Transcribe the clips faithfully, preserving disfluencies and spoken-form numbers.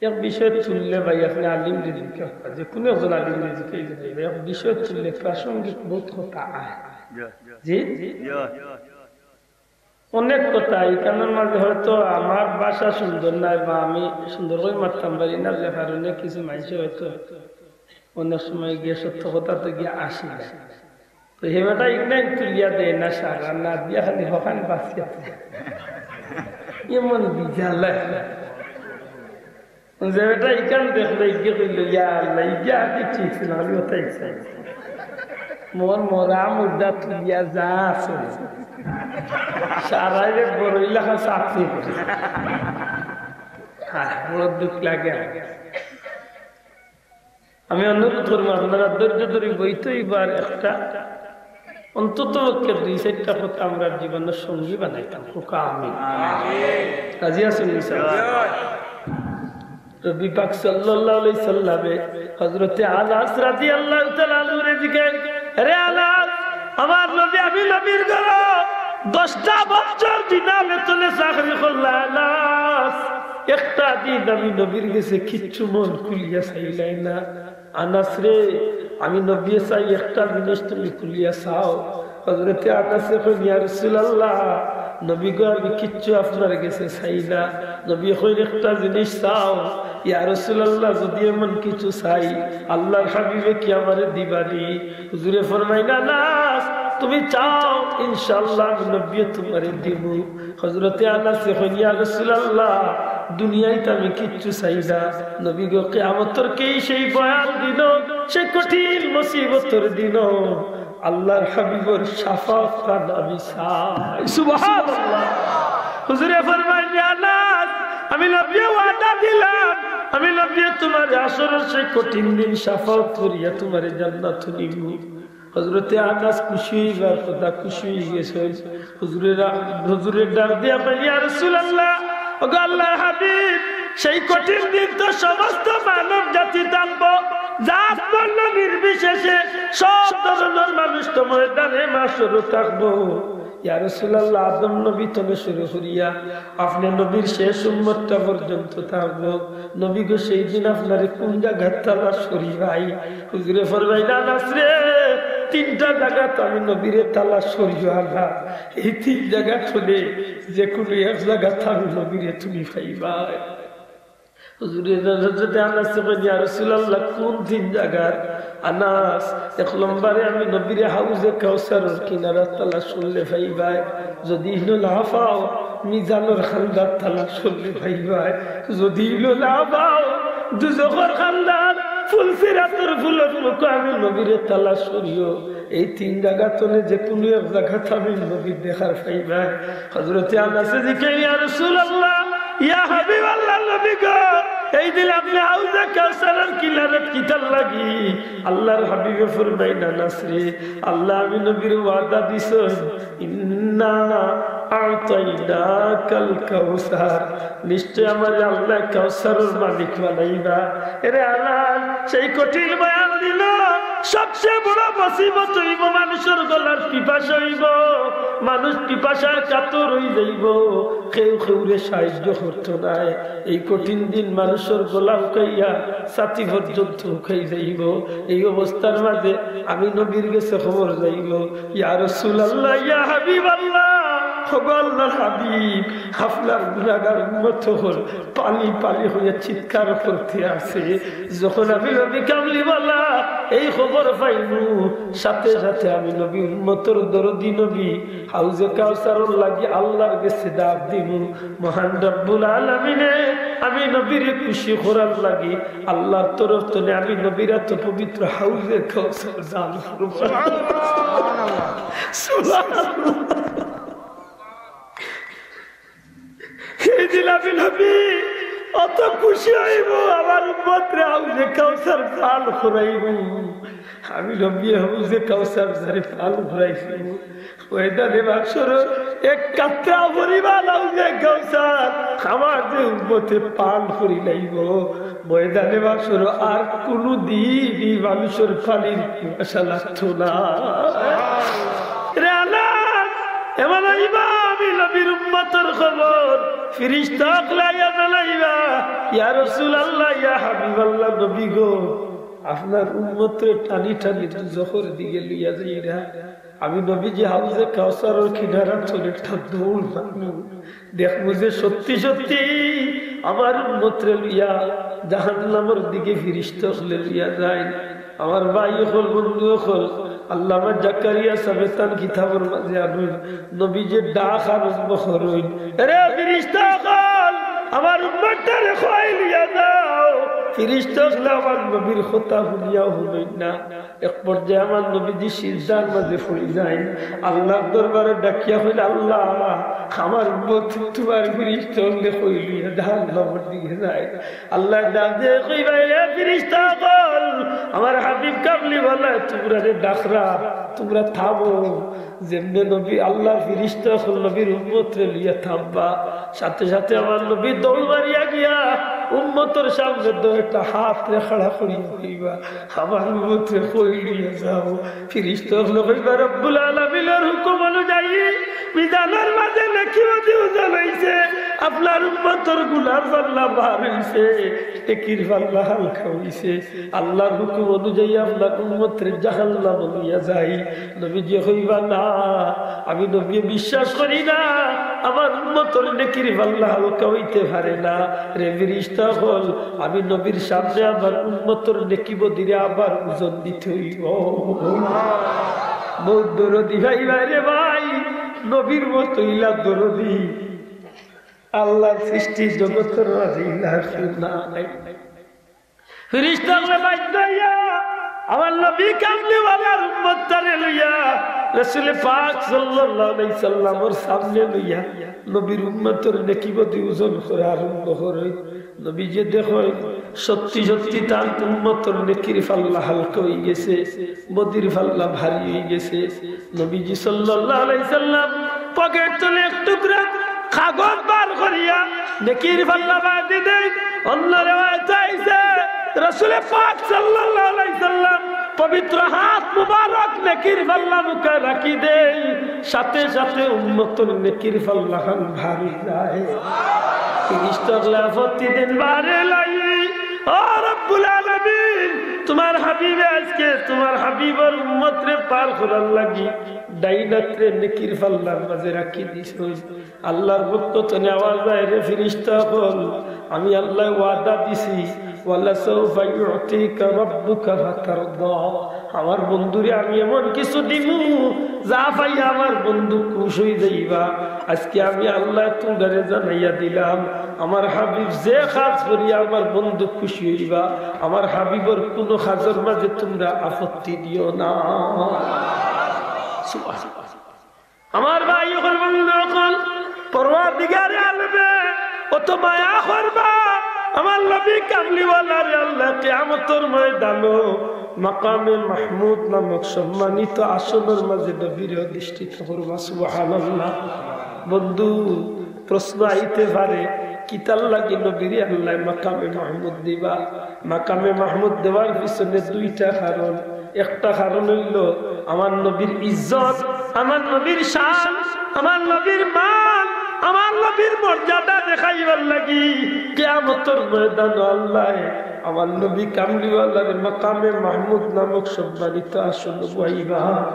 এক বিষয় তুললে ভাই, আপনে আলিমরে জিকাইবা, যে কুনু একজন আলিমরে জিকাইলে ভাই, এক বিষয় তুললে প্রাসঙ্গিক বউত কথা আয়। জি? অনেক কথা, ইখানর মাঝে হয়তো আমার ভাষা সুন্দর নায় বা আমি সুন্দর করি মাততাম পারি না, যে কারণে কিছু মানষে হয়তো অনেক সময় গিয়া সত্য কথা তো গিয়া আসি না। তো হে বেটা ইখান তুলিয়া দেয় না, সারা না দিয়া খালি হখান বাঁচিয়া থাকে। এমন বিজালা। যে বেটা ইখান দেখলো, ইগে কইলো, "ইয়া আল্লাহ, ইগে আগে ঠিক ছিল, আমি ওটাই চাই।" মোর মরা মুর্দা তুলিয়া যা আছে, সারাইরে বড় ইলাকা চাকরি করে। আহ, বড় দুঃখ লাগে। আমি অনুরোধ করবো, আপনারা ধৈর্য ধরে বইতে হইবার একটা, অন্তত পক্ষে দুই চারটা কথা আমরা জীবনের সঙ্গী বানাইতাম। খুকা আমি রাজি আছেন নি স্যার? নবী পাক সাল্লাল্লাহু আলাইহি সাল্লামে হযরতে আনাস রাদিয়াল্লাহু তাআলা আনহুরে জিজ্ঞাসা, "রে আনাস, আমার নবী, আমি নবীর ঘরে দশটা বছর দিনা বেতনে চাকরি করলা আনাস, একটা দিন আমি নবীর গেছে কিচ্ছু মন খুলিয়া চাইলাই না। আনাস রে, আমি নবীয়ে চাই একটা জিনিস তুমি খুলিয়া চাও।" হযরতে আনাসে কইন, "ইয়া রাসূলুল্লাহ, নবী গো, আমি কিচ্ছু আপনার গেছে চাই না।" নবী কইন, "একটা জিনিস চাও।" "ইয়া রাসূলুল্লাহ, যদি এমন কিছু চাই, আল্লাহর হাবিবে কি আমারে দিবানি?" হুজুরে ফরমাইন, "আনাস, তুমি চাও, ইনশাআল্লাহ আমি নবীয়ে তোমারে দিমু।" হযরতে আনাসে কইন, "ইয়া রাসূলুল্লাহ, দুনিয়াইত আমি কিচ্ছু চাই না। নবী গো, কিয়ামতর কেই সেই ভয়াল দিন, সেই কঠিন মুসিবতর দিন আল্লাহর হাবিবর শাফাআত খান আমি চাই।" সুবহানাল্লাহ। হুজুরে ফরমাইন, "ইয়া আনাস, আমি নবীয়ে ওয়াদা দিলাম, আমি নবীয়ে তোমারে হাশরর সেই কঠিন দিন শাফাআত করিয়া তোমারে জান্নাত নিমু।" হযরতে আনাস খুশি হইবার কথা, খুশি হই গেছে। হুজুরে রা-, হুজুরে ডাক দিয়া কইন, "ইয়া রাসূলুল্লাহ, ওগো আল্লাহর হাবিব, সেই কঠিন দিন তো সমস্ত মানব জাতি থাকবো, জাত বর্ণ নির্বিশেষে সব ধরনের মানুষ তো ময়দানে মাশরো থাকবো। ইয়া রাসূলুল্লাহ, আদম নবী তনে শুরু করিয়া আপনে নবীর শেষ উম্মতটা পর্যন্ত থাকবো। নবী গো, সেই দিন আপনারে কোন জাগাত তালাশ করি ভাই?" হুজুরে ফরমাইন, "আনাস রে, তিনটা জাগাত আমি নবীরে তালাশ করিও আনা। এই তিন জাগাত অইলে যে কুনু এক জাগাত আমি নবীরে তুমি পাইবায়।" হুজুরে হযরতে আনাসে কইন, "ইয়া রাসূলুল্লাহ, কোন তিন জাগাত?" আনাস, "এক নম্বরে আমি নবীরে হাউজে কাউসারর কিনারাত তালাশ করলে পাইবায়, যদি ইনো না পাও, মিজানর খান্দাত তালাশ করলে পাইবায়, যদি ইনো না পাও, দুজখর খান্দাত, ফুলসিরাতর ফুলর মুখো আমি নবীরে তালাশ করিও। এই তিন জাগাত অইলে যে কুনু এক জাগাত আমি নবীর দেখার পাইবায়।" হযরতে আনাসে জিকাইন, "ইয়া রাসূলুল্লাহ, ইয়া হাবিবাল্লাহ, নবী গো, এই দিন আপনে হাউজে কাউসারর কিনারাত কিতার লাগি?" আল্লাহর হাবিবে ফরমাইন, "আনাস রে, আল্লাহ আমি নবীরে ওয়াদা দিছইন, ইন্না আ'তাইনাকাল কাউসার, নিশ্চয় আমারে আল্লাহ কাউসারর মালিক বানাইবা।" এরে আনাস, সেই কঠিন ভয়াল দিন সবচেয়ে বড় মুসিবত অইবো, মানুষর গলার পিপাসা অইবো, মানুষ পিপাসায় কাতর অই যাইবো, কেউ কেউরে সাহায্য করতো নায়। এই কঠিন দিন মানুষর গলা হুকাইয়া ছাতি পর্যন্ত হুকাই যাইবো। এই অবস্থার মাঝে আমি নবীর গেছে খবর যাইবো, "ইয়া রাসূলুল্লাহ, ইয়া হাবিবাল্লাহ, ওগো আল্লাহর হাবিব, আপনার গুনাহগার উম্মত অকল পানি পানি অইয়া চিৎকার করতে আছে।" যখন আমি নবী কামলিওয়ালা এই খবর পাইমু, সাথে সাথে আমি নবী উম্মতর দরদি নবী হাউজে কাউসারর লাগি আল্লাহর গেছে ডাক দিমু। মহান রব্বুল আলামিনে আমি নবীরে খুশি করার লাগি আল্লাহর তরফ তনে আমি নবীর আতো পবিত্র হাউজে কাউসার দান করমু। সুবহানাল্লাহ। সুবহানাল্লাহ। এই দিন আমি নবী অত খুশি অইবো, আমার উম্মতরে হাউজে কাউসার পান করাইবো। আমি নবী হাউজে কাউসার যারে পান করাইছি, ময়দানে মাশরো এক কাতরা পরিমাণ হাউজে কাউসার আমার যে উম্মতে পান করি লাইবো, ময়দানে মাশরো আর কুনু দিন ই মানুষর পানির পিপাসা লাগতো না। রে আনাস, এমন অইবা আমি নবীর উম্মতর খবর, ফিরিস্তা অকলে আইয়া জানাইবা, ইয়া রাসূলুল্লাহ, ইয়া হাবিবাল্লাহ, নবী গো, আপনার উম্মতরে টানি টানি দুজখর দিকে লইয়া যাইরা। আমি নবীজি হাউজে কাউসারর কিনারাত একটা দৌড় মারমু, দেখমু যে সত্যি সত্যি আমার উম্মতরে লইয়া জাহান্নামর দিকে ফিরিস্তা অকলে লইয়া যায়। আমার ভাই অকল, বন্ধু অকল, আল্লামা জাকারিয়া সাহেবে তান কিতাবর মাঝে আনইন, নবীজিয়ে ডাক আরম্ভ করইন, "এরে ফিরিস্তা অকল, আমার উম্মতটারে কই লইয়া যাও।" ফিরিস্তা অকলে আমার নবীর কথা হুনিয়াও হুনইন না। এক পর্যায়ে আমার নবীজি সিজদার মাঝে পড়ি যাইন, আল্লাহর দরবারে ডাকিয়া কইন, "আল্লাহ, আমার উম্মত তুমার ফিরিস্তা অকলে কই লইয়া জাহান্নামর দিকে যায়।" আল্লায় ডাক দিয়া কইবা, "এ ফিরিস্তা অকল, আমার হাবিব কামলিওয়ালায় তুমরারে ডাকরা, তুমরা থামো।" যেমনে নবী, আল্লাহর ফিরিস্তা অকল নবীর উম্মতরে লইয়া থামবা, সাথে সাথে আমার নবী দৌড় মারিয়া গিয়া উম্মতর সামনে দুইটা হাতরে খাড়া করিয়া কইবা, "আমার উম্মতরে কই লইয়া যাও।" ফিরিস্তা অকলে কইবা, "রব্বুল আলামিনর হুকুম অনুযায়ী মিজানর মাঝে নেকি বদি ওজন অইছে, আপনার উম্মতর গুনার পাল্লা ভার অইছে, নেকির পাল্লা হালকা অইছে। আল্লাহর হুকুম অনুযায়ী আপনার উম্মতরে জাহান্নামো লইয়া যাই।" নবীজিয়ে কইবা, "না, আমি নবীয়ে বিশ্বাস করি না, আমার উম্মতর নেকির পাল্লা হালকা অইতে পারে না।" রে ফিরিস্তা অকল, আমি নবীর সামনে আমার উম্মতর নেকি বদিরে আবার ওজন দিতে অইবো। বউত দরদি ভাই, ভাই রে ভাই, নবীর মতো ইলা দরদি আল্লাহর সৃষ্টি জগতর মাঝে ইলা কেউ নাই। ফিরিস্তা অকলে বাধ্য অইয়া আমার নবী কামলিওয়ালার উম্মতটারে লইয়া রাসূলে পাক সাল্লাল্লাহু আলাইহি সাল্লামর সামনে লইয়া নবীর উম্মতর নেকি বদি ওজন করা আরম্ভ করইন। নবীজিয়ে দেখইন, সত্যি সত্যি তান উম্মতর নেকির পাল্লা হালকা অইগেছে, বদির পাল্লা ভারী অইগেছে। নবীজি সাল্লাল্লাহু আলাইহি সাল্লাম পকেট তনে এক টুকরা কাগজ বার করিয়া নেকির পাল্লা বাদি দেইন। অন্য রেওয়ায়েত আইছে, রাসূলে পাক সাল্লাল্লাহু আলাইহি সাল্লাম পবিত্র হাত মুবারক নেকির পাল্লা মুখা রাখি দেইন, সাথে সাথে উম্মতর নেকির পাল্লাখান ভারী যায়। ফিরিস্তা অকলে আপত্তি দেইন, বারে লাগি, "ও রব্বুল আলামিন, তুমার হাবিবে আজকে তুমার হাবিবর উম্মতরে পার করার লাগি ডাইন আতরে নেকির পাল্লার মাঝে রাখি দিছইন।" আল্লাহর পক্ষ তনে আওয়াজ আয়, "রে ফিরিস্তা অকল, আমি আল্লায় ওয়াদা দিছি, ওয়ালা সাউফা ইউতিকা রাব্বুকা ফাতারদা। আমার বন্ধুরে আমি এমন কিছু দিমু, যা পাইয়া আমার বন্ধু খুশ অই যাইবা। আজকে আমি আল্লায় তুমরারে জানাইয়া দিলাম, আমার হাবিব যে কাজ করিয়া আমার বন্ধু খুশি অইবা, আমার হাবিবর কুনু কাজর মাঝে তুমরা আপত্তি দিও না।" সুবহানাল্লাহ। আমার ভাই অকল, বন্ধু অকল, পরওয়ারদিগারে আলমে অত মায়া করবা, আমার নবী কামলিওয়ালারে আল্লায় কিয়ামতর ময়দানো মাকামে মাহমুদ নামক সম্মানিত আসনর মাঝে নবীরে অধিষ্ঠিত করবা। সুবহানাল্লাহ। বন্ধু, প্রশ্ন আইতে পারে, কিতার লাগি নবীরে আল্লায় মাকামে মাহমুদ দিবা? মাকামে মাহমুদ দেওয়ার পিছনে দুইটা কারণ। একটা কারণ অইলো আমার নবীর ইজ্জত, আমার নবীর শান, আমার নবীর মান, আমার নবীর মর্যাদা দেখাইবার লাগি। কিয়ামতর ময়দানো আল্লায় আমার নবী কামলিওয়ালারে মাকামে মাহমুদ নামক সম্মানিত আসন বওয়াইবা।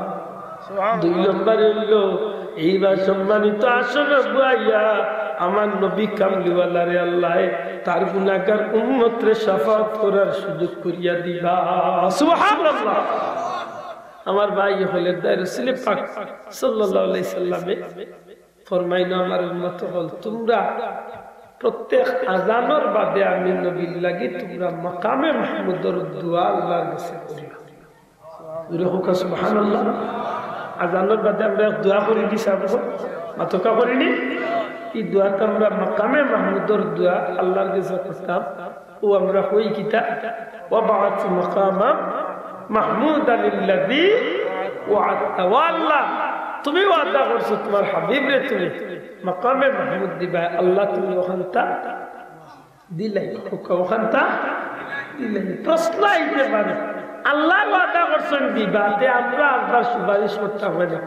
দুই নম্বরে অইলো, এইবার সম্মানিত আসন বওয়াইয়া আমার নবী কামলিওয়ালারে আল্লায় তার গুনাহগার উম্মতরে শাফাআত করার সুযোগ করিয়া দিবা। সুবহানাল্লাহ। আমার ভাই অকল, এর দায় রাসূলে পাক সাল্লাল্লাহু আলাইহি সাল্লামে ফরমাইন, আমার উম্মত অকল, তুমরা প্রত্যেক আজানর বাদে আমি নবীর লাগি তুমরা মাকামে মাহমুদর দোয়া আল্লাহর গেছে করিও। জোরে কউক্কা সুবহানাল্লাহ। আজানর বাদে আমরা এক দোয়া করি নি সাব, মাতউক্কা করি নি? ই দোয়াটা আমরা মাকামে মাহমুদর দোয়া আল্লাহর গেছে করতাম। অউ আমরা কই কিতা? "ওয়াবআস মাকামা মাহমুদানিল্লাযী ওয়াআদতা।" ও আল্লাহ, তুমি ওয়াদা করছো তুমার হাবিবরে তুমি মাকামে মাহমুদ দিবায়, আল্লাহ তুমি অখানতা দিলাইলায়, কউক্কা অখানতা দিলাইলায়। প্রশ্ন আইতে পারে, আল্লায় ওয়াদা করছইন দিবা, তে আমরা আবার সুপারিশ করতাম অয় না?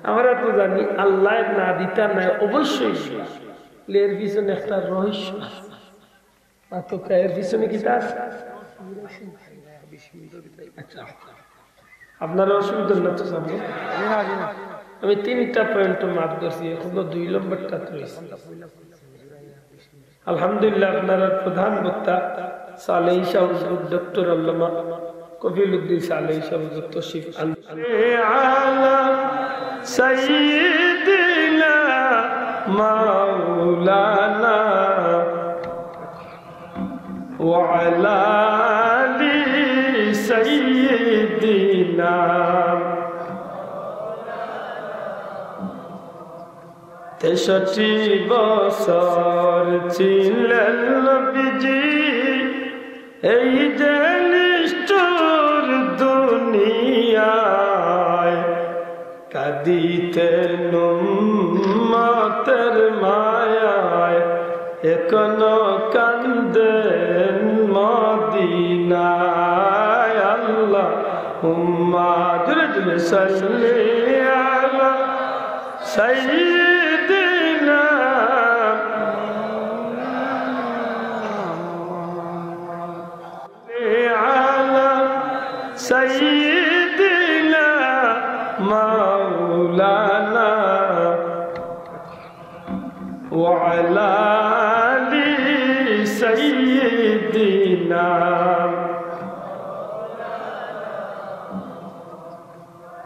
আমরা তো জানি আল্লায় না দিতা নাই, অবশ্যই দিবা। এর পিছনে একটা রহস্য আছে। আর তো এর পিছনে কিতা আছে? আচ্ছা, আপনারা অসুবিধা না তো জানবো। আমি তিনটা পয়েন্ট মাফ করছি, এখনো দুই নম্বরটা তো রয়েছে। আলহামদুলিল্লাহ, আপনারা প্রধান বক্তা সালেহী শাহ হুজুর, ডক্টর আল্লামা কফিল উদ্দিন সালেহী শাহ হুজুর তশরিফ আনছেন। আলা সাইয়্যিদিনা মাওলানা ওয়া আলা আলি সাইয়্যিদিনা। তেষট্টি বছর ছিলেন নবীজি এই যে নিষ্ঠুর দুনিয়ায়, কাঁদিতেন উম্মতের মায়ায়, এখনো কান্দেন মদিনায়। আল্লাহুম্মা, জোরে জোরে, সাল্লি আলা সাইয়্যিদিনা আলা সাইয়্যিদিনা মাওলানা ওয়া আলা আলি সাইয়্যিদিনা।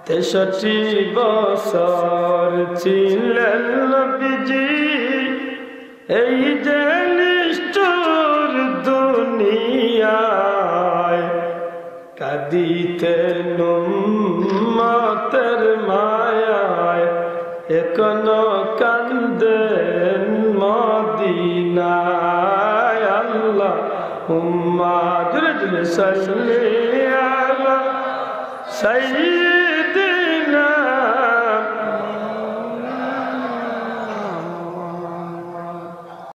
তেষট্টি বছর ছিলেন নবীজি এই যে নিষ্ঠুর দুনিয়ায়, কাঁদিতেন উম্মতের মায়ায়, এখনো কান্দেন মদিনায়। আল্লাহুম্মা, জোরে জোরে, সাল্লি আলা সাইয়্যিদিনা